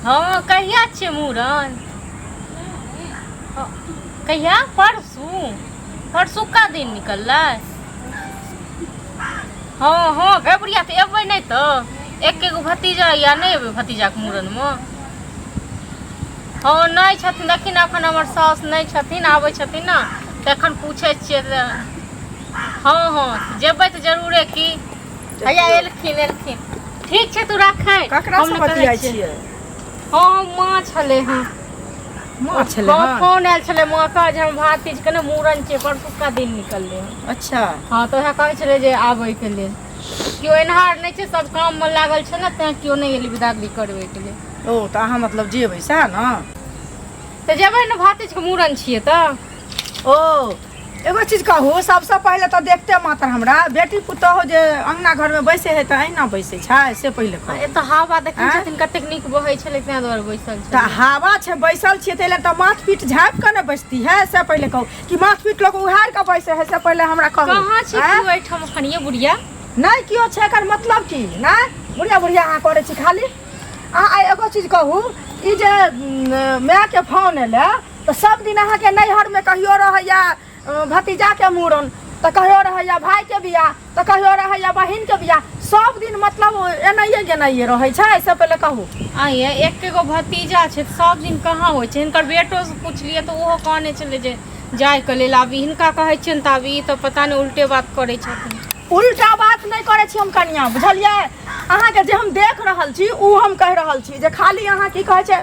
हँ, कहिया छियै मूड़न? हँ, कहिया? परसू? परसुका दिन निकललै? हँ हँ गे बुढ़िया, तऽ एबै नहि तऽ? एके गो भतीजा या, नहि एबै भतीजाके मूड़नमे? हँ, नहि छथिन। देखिन, एखन हमर साउस नहि छथिन, आबै छथिन ने तऽ एखन पूछै छियै तऽ। हँ हँ, जेबै तऽ जरूरे की। हैया एलखिन, एलखिन। ठीक छै, तू राखै। ककरा हम से ने कहै बतियाइ छियै। छियै? हँ, माँ छलै हँ। माँ छलै? हँ। हँ। फोन आयल छलै माँ के जे हम भातिज के ने मूड़न छै, परसुका दिन निकललै हँ। हँ, तऽ उएह कहै छलै जे आबैके लेल। केओ एनहार नहि छै, सब काममे लागल छै ने, तें केओ नहि एलै बिदागरी करबैके लेल। ओ तऽ अहाँ मतलब जेबै सएह ने? तऽ जेबै ने, भातिजके मूड़न छियै तऽ। ओ एगो चीज कहू, सबसँ पहिले तऽ देखते मात्र हमरा बेटी पुतोहु जे अङ्गना घरमे बैसे है तऽ अहिना बैसै छै, से पहिले कहू। एतऽ हवा देखै आँय? छथिन, कतेक नीक बहै छलै, तें दुआरे बैसल तऽ छलै। हवा छै, बैसल छियै, ताहि लए तऽ माथ पीठ झाँपि कऽ ने बैसती है, से पहिले कहू कि माथ पीठ लोक उघारि कऽ बैसै है, से पहिले हमरा कहू। कहाँ छै आँय? केओ एहिठाम एखन ये बुढ़िया? नहि केओ छै, एकर मतलब की? नहि बुढ़िया बुढ़िया अहाँ करै छी खाली। अहाँ आइ एगो चीज कहू, ई जे मायके फोन एलै तऽ सब दिन अहाँके नैहरमे कहियो रहैया भतीजाके मूड़न, तऽ कहियो रहैया भाइके बियाह, तऽ कहियो रहैया बहिनके बियाह, सब दिन मतलब एनाहिए गेनाइए रहै छै, से पहिले कहू। आइए एके गो भतीजा छै तऽ सब दिन कहाँ होइ छै? हिनकर बेटोसँ पुछलियै तऽ ओहो कहने छलै जे जायके लेल। आब हिनका कहै छियनि तऽ आब ई तऽ पता नहि उल्टे बात करै छथिन। उल्टा बात नहि करै छी हम कनिया, बुझलियै? अहाँके जे हम देख रहल छी ओ हम कहि रहल छी जे खाली अहाँ की कहै छै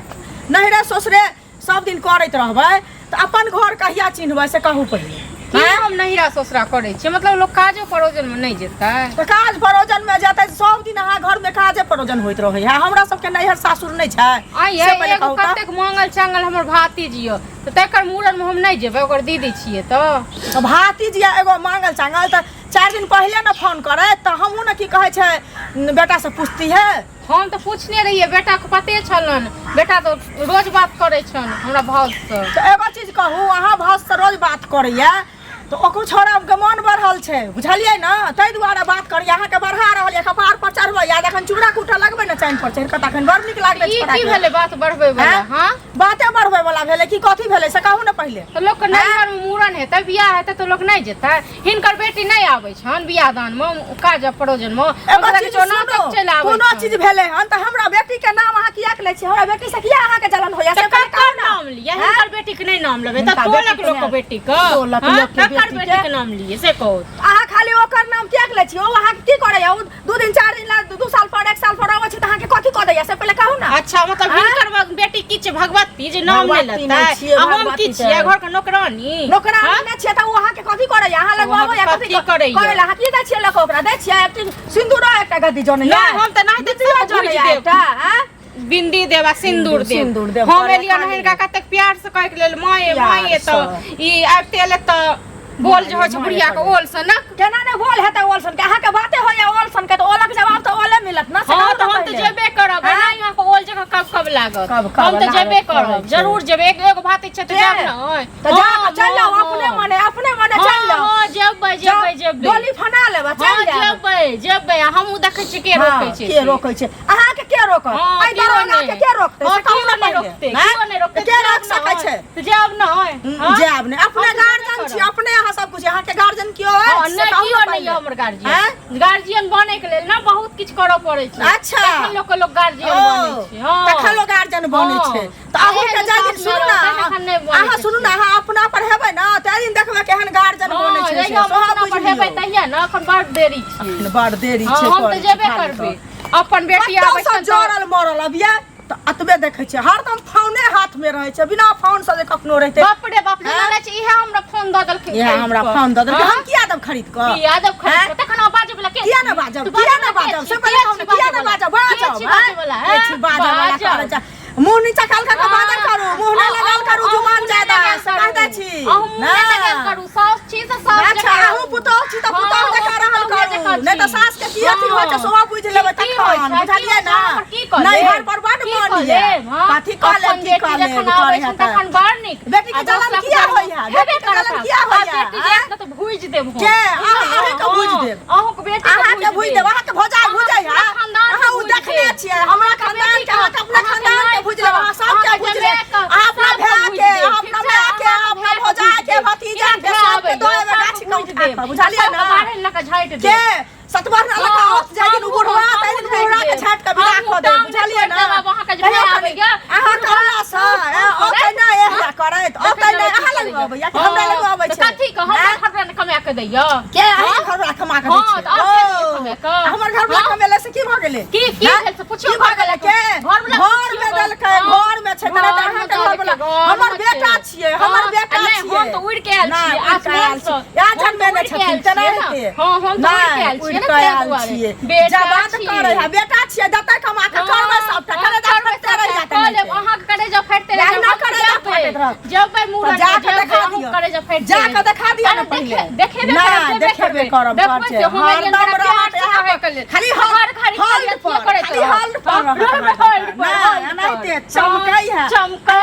नैहरे ससुरे सब दिन करैत रहबै तऽ अपन घर कहिया चिन्हबै, से कहू पहिले। की हम नैहरा ससुरा करै छियै? मतलब लोक काजो परोजनमे नहि जेतै? तऽ काज परोजनमे जेतै? सब दिन अहाँ घरमे काजे परोजन होइत रहै है, हमरा सबके नैहर सासुर नहि छै? आइए से पहिले एगो कहू तऽ। कतेक मांगल चांगल हमर भातिज यऽ, तऽ तकर मूड़नमे हम नहि जेबै? ओकर दीदी छियै तऽ। तऽ भातिज या एगो मांगल चांगल, तऽ 4 दिन पहिले ने फोन करे तऽ हमहूँ ने की कहै छै बेटासँ पूछती है। हम तऽ पूछने रहियै, बेटाके पते छलनि। बेटा तऽ रोज बात करै छनि हमरा भाउजसँ। तऽ एगो चीज कहू, अहाँ भाउजसँ रोज बात करैया तऽ ओकरो छोड़ाके मन बढ़ल छै, बुझलियै ने? ताहि दुआरे बात करैया, अहाँके बढ़ा रहल यऽ, कपार पर चढ़बैया। जखन चूड़ा कूटऽ लगबै ने चानि पर चढ़ि कऽ, तखन बड़ नीक लागलै। ई की छोड़ाके भेलै बात बढ़बै वाला? आँय? हँ। बाते बढ़बै वाला भेलै कि कथी भेलै, से कहू ने पहिले। तऽ लोकके नैहरमे मूड़न हेतै, बियाह हेतै तऽ लोक नहि जेतै? हिनकर बेटी नहि आबै छनि बियाह दानमे, काज परोजनमे? एगो चीज सुनू, चलि आबै कोनो छनि। चीज भेलै हन तऽ हमरा बेटी के नाम अहाँ किया लै छी? हमरा बेटी से किया अहाँके जलन होइया, तऽ से पहिले ककर कहू ने। नाम लिअ? हिनकर बेटी के नहि नाम लेबै तऽ हिनका टोलक बेटीके लोक के नहि। बेटी के? टोलक हँ? लोकके ककर बेटीके? बेटी के नाम लिअ, से कहू। अहाँ खाली ओकर नाम किया लै छी? ओ अहाँके की करैया? ओ 2 दिन 4 दिन ला, 2 साल पर, एक साल पर अबै छै तऽ अहाँके कथी कऽ दैया, से पहिले कहू ने। अच्छा, मतलब आँय? हिनकर बेटी की छै, भगवती जे नाम नहि भगवती लेतै? नहि छियै, आ हम की भगवती छियै? छै। घर के नौकरानी? नौकरानी हँ? नहि छियै तऽ ओ अहाँके कथी करैया? अहाँ लग ओ अहाँके अबैया, कथी कथी करैया? करैला अहाँ की दै छियै लऽ कऽ ओकरा? दै छियै एकटी सिन्दूरो, एकटा गद्दी जनैया? नहि, हम तऽ नहि दै बिन्दियो छियै, जनैया भुजि देब। एकटा, आँय? बिंदी देब आ सिन्दूर देब। सिन्दूर देब, हम करे एलियन खाली। हिनका कतेक प्यार से कहै के लेल माये प्यार माये, से। तऽ ई आबिते एलै तऽ बोल जे होइ छै माये बुढ़िया के करे। ओल सनक। केना ने बोल हेतै ओल सन के? अहाँके बाते होइया ओल सन के, तऽ ओलक जवाब तऽ ओले मिलत ने, से हँ कहू तऽ ने हम तऽ पहिले। जेबे करब। आँय? एना अहाँके ओल जकाँ कब कब लागत। कब कब हम तऽ लागत जेबे करब। करै छै। जरूर जेबै, एक एगो भात छै तऽ के? जायब ने। तऽ जा कऽ चलि जाउ अपने मने, अपने मने चलि जाउ। हँ, जेबै जेबै जेबै। डोली फना लेबै, हँ चलि जायब। जेबै जेबै, आ हमहूँ देखै छियै के हँ, रोकै छै के से। रोकै छै अहाँके? के रोकत? हँ, एहि केओ दरोगा नहि। के के रोकतै, हँ, से कहू केओ ने नहि पहिले। रोकतै, आँय? केओ नहि रोकतै। के जायब रोक सकै नहि, छै? तऽ जायब नहि। हँ? जायब नहि? अपने हम तऽ जेबे गार्जियन छी, करब। अपने अहाँ सब कुछ, अहाँके गार्जियन केओ हँ, अछि, से नहि कहू केओ ने नहि पहिले। यऽ हमर गार्जियन। आँय? गार्जियन बनै के लेल ने बहुत किछु करऽ पड़ै छै। अच्छा। तखन लोक के लोक गार्जियन ओ, बनै छै। हँ। तखन लोक गार्जियन बनै हँ। छै। तऽ अहूँके एहन जाहि दिन सासमे सुनू ने रहतै तखन नहि बनै अहाँ सुनू ने, छै। अहाँ अपना पर हेबै ने ताहि दिन देखबै केहन गार्जियन बनै हँ, छै से। जहिया हम सेहो अपना बुझि पर हेबै लियौ। तहिया ने, एखन बड़ देरी छै। बड़ देरी हँ, छै। हम तऽ करै छै जेबे खाली करबै। तऽ। अपन बेटी आबै कतौसँ छै तऽ जरल मरल अबियै तऽ एतबे देखै छियै, हरदम फोने हाथमे रहै छै, बिना फोनसँ जे कखनो रहितै। बाप रे बाप, हैं? जेना छै इएह हमरा फोन दऽ देलखिन इएह खरीद हमरा कऽ। फोन दऽ देलकै। हँ? हम किया देब खरीद कऽ? किया देब खरीद हैं? कऽ? तखन अहाँ बाजै वला के किया छी? ने बाजब? तू किया ने बाजै वला बाजब, के से छी? पहिले के कहू ने। छी किया ने बाजै बाजब? वला? के बाजब छी हैं? बाजै वला, के छी हैं? बाजै वला? बाजब। करै छै मुँह नीचा काल कऽ बाजल करू, मुँह नहि लगाल करू जुबान ज्यादा, से कहि दै छी। अहूँ मुँह नहि लगायल करू, साउस छी तऽ साउस अच्छा जकाँ अहूँ रहू। पुतोह छी तऽ हँ, पुतोह जकाँ रहल पुतोहुए करू, जकाँ नहि तऽ छी। सास के की अथी होइ छै हँ। सेहो बुझि लेबै की होइ तखन छै? बुझलियै की ने? होइ छै? की कऽ लेब? नैहर पर बड की मन कऽ यऽ। लेब, हँ? कथी कऽ लेब अपन की बेटी कऽ लेब जखन आबै करै छै है तऽ तखन बड़ नीक। बेटी के आ जलन 10 लाख किया रुपया होइया? हेबे बेटी के करत जलन आब। किया आ होइया? बेटी आँय? जायत ने तऽ भुजि देब हम। के अहाँ? अहाँके भुजि हँ, देब? अहूँके बेटी के अहाँके भुजि देब? अहाँके भौजाइ भुजै है? अहाँके खानदान के अहाँ ओ भुजि देखने देब। छियै हमरा अहाँके खानदान बेटी के? अहाँके अपना अहाँके खानदान के नाति भुजि आबैया कि हमरा लग आबै तऽ छै कथी के हमरा आँय? घर वाला कमा के दैया के अहीं घर वाला कमा के दै हाँ, छै तऽ आओर के दैया कमा कऽ? ओ, हमर घर वाला हाँ? कमेला से की भऽ गेलै की की आँय? भेल से पुछियो की भऽ गेलै के घर वाला घर में देलकै घर में छै तोरा तऽ घर में अहाँके घर वाला देलकै, घर हमर में बेटा छै। छियै हमर हाँ, बेटा आ नहि, छियै हम तऽ उड़ि के आयल नहि, छियै, उड़ि के आयल आसमान सँ। छियै। या हम तऽ जनमेने उड़ि के छथिन आयल तेना छियै ने। हेतै हाँ, हम तऽ उड़ि के नहि आयल उड़ि छियै ने, के ताहि आयल दुआरे। छियै बेटा जबाद छी। करै है बेटा छियै जतऽ कमा के करबै सबटा हाँ, करेजा करबै फटते रहि सबटा, जायत कऽ लेब, एनाहिते। अहाँके करेजा फाटते रहि एहिना जायत, हम करेजा जेबै। फाटैत रहत। जेबै मुड़न तऽ जा मे, कऽ जेबै, देखा अहूँ दिअ। करेजा फाटते जा रहि कऽ देखा दिअ ने अरे पहिले। देखेबे नहि, करब, देबे देखेबे करबै। करब, देखबै करतै। से हम एलियन हरदम बड़ा प्यार रहत से इएह कहै के लेल। खाली हर घड़ी हॉल्ट खाली अथिये पर, करैत खाली रहब। हॉल्ट पर हाँ, रहत हॉल्ट पर, नहि, हॉल्ट पर। एनाहिते चमकै है। चमकै